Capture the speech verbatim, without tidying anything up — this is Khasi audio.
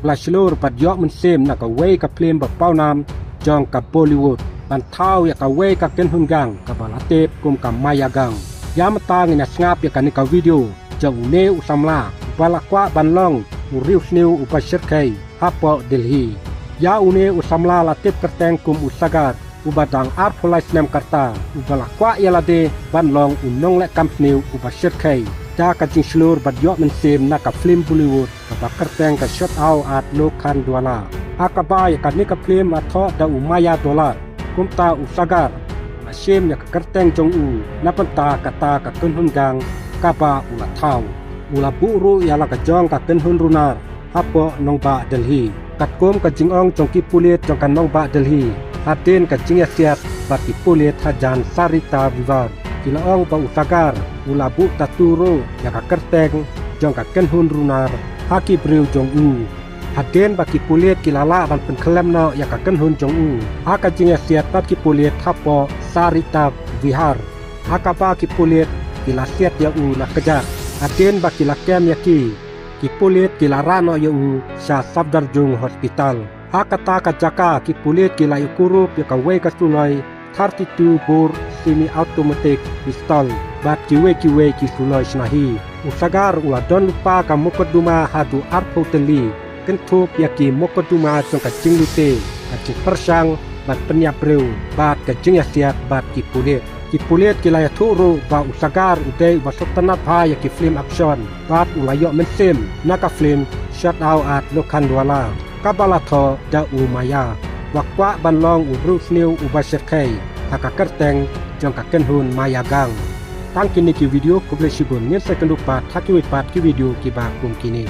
la shlur bad ïoh mynsiem na kawei ka phlim ba pawnam jong ka Bollywood ban thaw ïa kawei ka kynhun gang kaba la tip kum ka Maya Gang. Ïa mynta ngin ïa sngap ïa kane ka video jong une u samla uba la kwah ban long u riewsniew uba shyrkhei hapoh Delhi. Ïa une u samla la tip kyrteng kum u Sagar, uba dang arphew lai snem ka rta, uba la kwah ïa lade ban long u nongleh kam sniew uba shyrkhei da ka jingshlur bad ïoh mynsiem na ka phlim Bollywood kaba kyrteng ka Chhod Hao Aaj Loo Khandwala, ha kaba ïa kane ka phlim la thoh da u Maya Dollar. Kumta u Sagar la shim ïa ka kyrteng jong u na bynta kata ka kynhun gang kaba u la thaw. U la buh ruh ïa la ka jong ka kynhun runar hapoh nongbah Delhi. Katkum ka jingong jong ki pulit jong ka nongbah Delhi, hadien ka jingïasiat bad ki pulit hajan Sarita Vihar, ki la ong ba u Sagar u la buh tattoo ruh ïa ka kyrteng jong ka kynhun runar ha ki briew jong u. Hadien ba ki pulit ki la lah ban pynkhlem noh ïa ka kynhun jong u ha ka jingïasiat bad ki pulit hapoh Sarita Vihar, ha kaba ki pulit ki la siat ïa u na kjat. Hadien ba ki la kem ïa ki, ki pulit ki la rah noh ïa u sha Safdarjung Hospital. Ha kata ka jaka ki pulit ki la ïa kurup ïa kawei ka suloi thirty-two bore semi automatic pistol bad kiwei kiwei ki suloi shna hi. U Sagar u la don lypa ka mukotduma haduh arphew tylli, kynthup ïa ki mukotduma jong ka jinglute, ka jingpyrshang ban pynïap briew bad ka jingïasiat bad ki pulit. Ki pulit ki la ïathuh ruh ba u Sagar u dei uba sngewtynnat bha ïa ki phlim action bad u la ïoh mynsiem na ka phlim Chhod Hao Aaj Loo Khandwala kaba la thoh da u Maya, ba kwah ban long u riewsniew uba shyrkhei ha ka kyrteng jong ka kynhun Maya Gang. Tang kine ki video, khublei shibun, ngin sa ïakynduh pat ha kiwei pat ki video kiba kum kine.